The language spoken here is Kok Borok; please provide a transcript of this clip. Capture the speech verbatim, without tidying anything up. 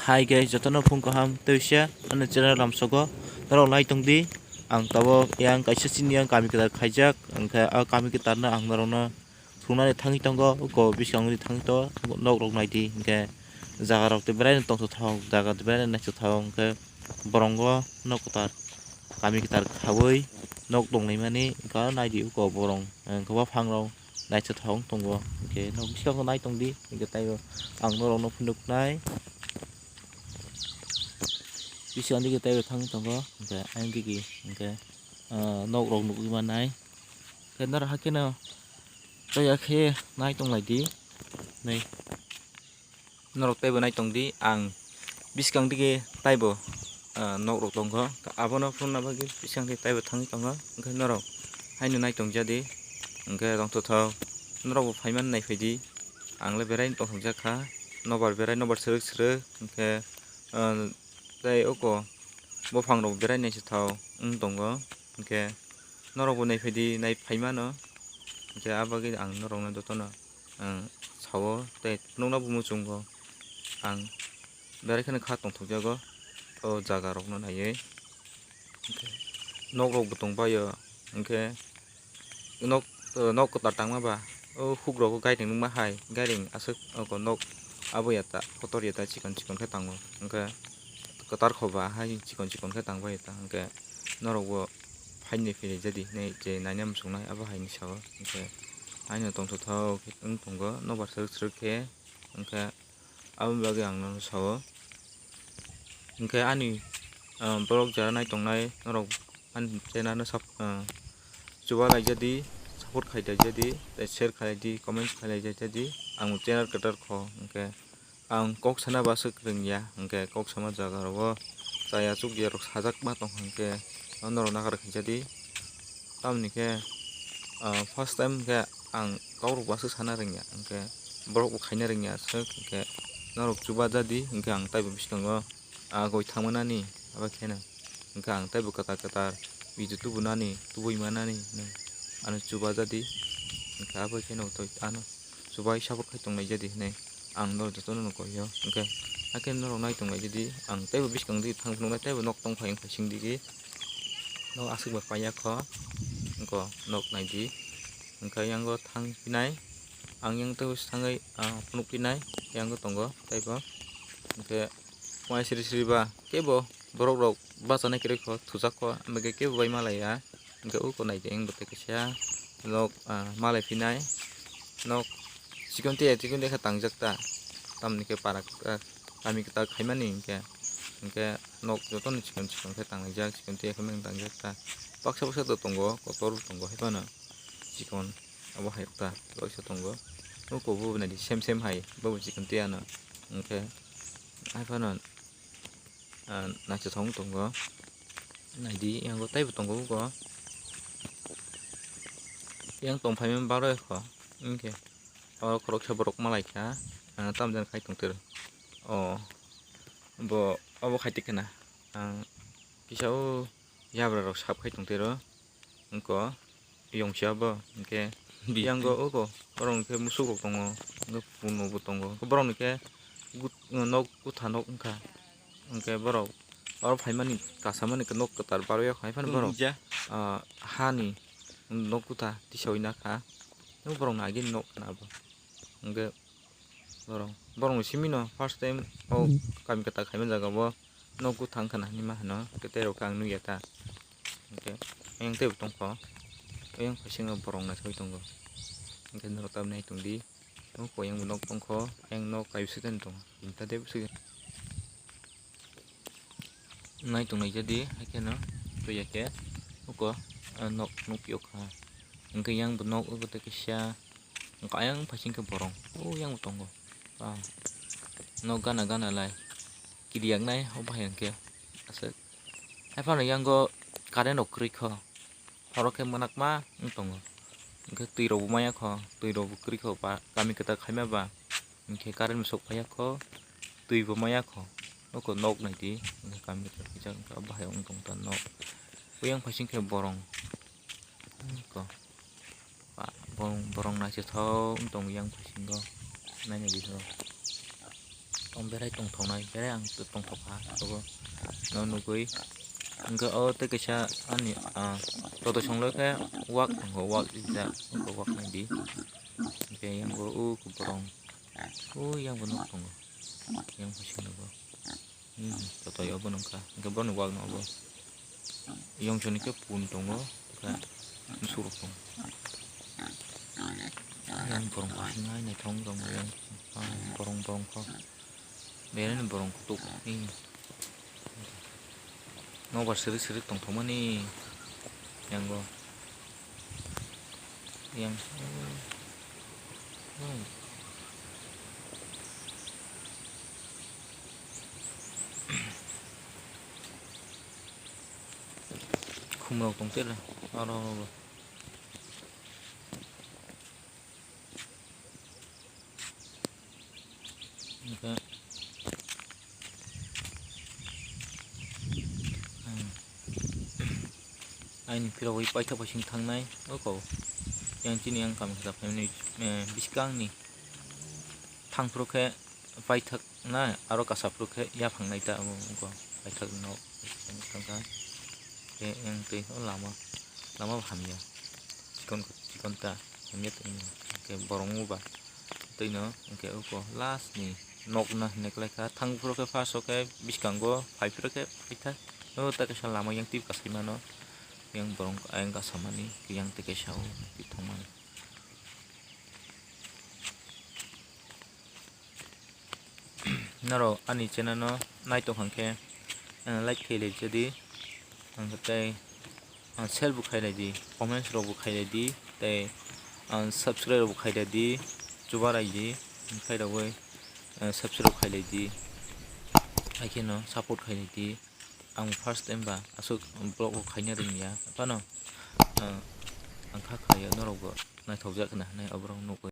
Hai guys, jotono phung kaham tei se ani channel lamsogo norok nai tong di. Ang tabuk yang kaisa chini yang kami kwtal khaijak, hwnkhe a kami kwtal no ang norokno phunuknani thangwi tongo, uko bwskango thangwi tongo, nok rok nai di, hwnkhe jaga rok tei belai no tongthok thok, jaga tei belai no naithok thok, hwnkhe borongo nok kwtal kami kwtal khaui nok tonglaimani, hwnkhe nai di uko borong, hwnkhe buphang rok. Naithothok wng tongo, hwnkhe nok bwskango nai tong di, hwnkhe taibo ang norokno phunuknai. Bwskango digi taibo thangwi tongo, hwnkhe ayang digi hwnkhe, ah, nok rok nugwi mannai. Hwnkhe norok hakheno toya khe nai tong lai di, nai. Norok taibo nai tong di, ang bwskang digi taibo, ah, nok rok tongkho, abono phunukna bagwi bwskang digi taibo thangwi tongo, hwnkhe norok haino nai tong jadi, hwnkhe tongthok thok, norokbo phaimani nai phai di, ang le berai tongthok jak kha, nobar berai nobar swrwk swrwk, hwnkhe, ah, tei oko buphang rok berai naithothok wng tongo, hwnkhe norokbo nai phai di, nai phai mano, hwnkhe ah bagwi ang norokno jotono. Ang sao tei phunukna bo muchungo ang berai kheno kha tongthokjago o jaga rokno naiwi. Hwnkhe nok rok bo tong baio, hwnkhe nok, nok kwtal tangma ba o huk rogo gairing nukma hai, gairing aswk oko nok abo ya ta, kotor ya ta, chikon chikon khe tango, hwnkhe kwtal kho ba hai chikon chikon khe tang baio ta, hwnkhe norok bo phaini philai jadi hinwi je naina muchungnai abo hai hinwi sao, hwnkhe haino tongthok thok wng tongo, nobar swrwk swrwk khe, hwnkhe aboni bagwi ang nono sao, hwnkhe ani, ah, borok jara nai tongnai norok ani channel no sub-, ah, chuba lai jadi, support khai lai jadi, tei share khai lai di, comments khai lai jadi, ang channel kwtal kho, hwnkhe. Ang kok sana bo aswk rwngya, hwnkhe kok sama jaga rogo chaya chukya rok sajak ma tongkha, hwnkhe norok nakarwi khaijadi. Tamoni khe, ah, first time khe ang kok rok bo aswk sana rwngya, hwnkhe borok bo khaina rwngya aswk, hwnkhe norok chuba jadi, hwnkhe ang taibo bwskango, ah, goi thangma nani abo kheno, hwnkhe ang taibo kwtal kwtal video tubu nani, tubui ma nani hinwi ano chuba jadi, hwnkhe abo kheno tei ano. Chubai support khai tong lai jadi hinwi ang norok jotono no koi o. Hwnkhe hakhe norok nai tong lai jadi ang teibo bwskang di thang phunuknai, teibo nok tong phai wng phai sing digi. Nok aswk bai paiya kho, wngkha nok nai di. Hwnkhe yang o thang phinai, ang yang teibo swthangwi, ah, phunuk phinai, yang o tongo teibo. Hwnkhe uaisiri siri ba kebo borok rok bachanai kwrwi kho, thujak kho, hwnkhe kebo bai malaiya. Hwnkhe uko nai di, ang bo tei kaisa nok, ah, malai phinai nok chikon tiya chikon tiya khe tangjak ta, tamoni khe para kwtal, kami kwtal khaimani hwnkhe, hwnkhe nok jotono chikon chikon khe tanglaijak, chikon tiya khe meng tangjak ta, baksa baksa do tongo, kotor bo tongo, hai phano chikon abo hai ta baksa tongo, uko bo nai di sem sem hai, bo bo chikon tiya no, hwnkhe hai phano. Ah, naithothok wng tongo. Nai di, yang o teibo tongo uko. Yang tong phaima baroi kho. Hwnkhe oro khoroksa borok malai kha. Ah, tamjani khai tong tero. O, bo, obo khai tik khna. Ang kisa o yabra rok sap khai tong tero. Wngkha yongsi abo hwnkhe yang o uko borok hwnkhe musuk rok tongo, hwnkhe puno bo tongo, hwnkhe borok hwnkhe nok kutha nok wngkha, hwnkhe borok oro phaimani kasamani khe nok kwtal barwi o hai phano borok ah hani nok kutha tisawi nakha, borok no agini nok khna abo hwnkhe. Borok, borok ni simi no first time o kami kwtal khaima jaga o nok kutha wngkha na hinwi ma hwno, tei rok khe ang nukya ta. Hwnkhe ayang teibo tongkho, ayang phaising o borok naisai tongo. Hwnkhe norok tamni nai tong di, o koi ayang bo nok tongkho, ayang nok kaisa tei tongo, tinta tei bwswk. Nai tong lai jadi, hai kheno, twi ya khe, uko, ah, nok nukphio kha. Hwnkhe yang bo nok, uko tei kisa, wngkha ayang phaising khe borok, o yang bo tongo. Ah, nok gana gana lai, kiriyak nai, o bahai hwnkhe, aswk. Hai phano yang o current rok kwrwi kho. Oro khe mwnakma wng tongo. Hwnkhe twi rokbo maya kho, twi rokbo kwrwi kho ba, kami kwtal khaima ba. Hwnkhe current bo sok phaiya kho, twi bo maya kho. Nokho nok nai di, hwnkhe kami kwtal kisa wngkha, bahai wng tong ta nok. Oyang phaising khe borong. Ko. Ba, borong, borong naisithok wng tong yang phaising o. Nai nai di kho. Tong berai tongthoknai, berai ang tongthokha, abo no nugwi. Hwnkhe o tei kaisa ani, ah, toto songlo khe wak tongo, wak rijak, wngkha wak naidi. Hwnkhe yang bo o borong, o yang bo nuk tongo, yang bo sing nogo. Hmm, totoi obo nungkha, hwnkhe boroni wak no obo. Yong soni khe pun tongo, khe musuk rok tongo. Yang borong kasing hai naithok wng tong yang, ah, borong borong kho. Berani borong kutuk. Nobar siri siri tongthokmani yango. Yang. Khumrok tongtela. Aro, aro, aro. Hwnkhe, hmm, aini phirogwi paithak bai sing thangnai, o kok. Yang chini yang kam khe phaimani, eh, bwskangni thangphuru khe paithak nai, aro kasa phuru khe yaphang nai ta, abo wngkha paithak nok tangkha. Khe yang twi o lama, lama bo hamya. Chikon, chikon ta hamya tongmani. Hwnkhe borok wngba twi no hwnkhe uko last ni nok no hinwi kwlai kha. Thang phuru khe first o khe bwskango phai phuru khe paitha. O ta kaisa lama yang twi kasai mano. Yang borok ayang kasamani yang twi kaisa o twi thangmani. Norok ani channel no naitong hwnkhe, eh, like khailai jadi, hwnkhe tei, ah, share bo khailai di, comments rok bo khailai di, tei, ah, subscribe rok bo khailai di, chubarai di, khairogwi, eh, subscribe khailai di, haikheno support khailai di. Ang first time ba aswk vlog rok khaina rwngya phano, ah, ang kha khlaio, norok bo naithokjak khna hinwi oborok nukgwi.